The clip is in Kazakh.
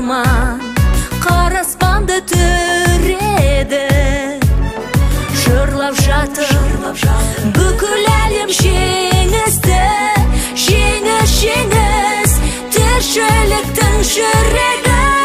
Арман қара аспанды түреді. Жырлап жатыр бүкіл әлем жеңісті. Жеңіс, жеңіс, тіршіліктің жүрегі.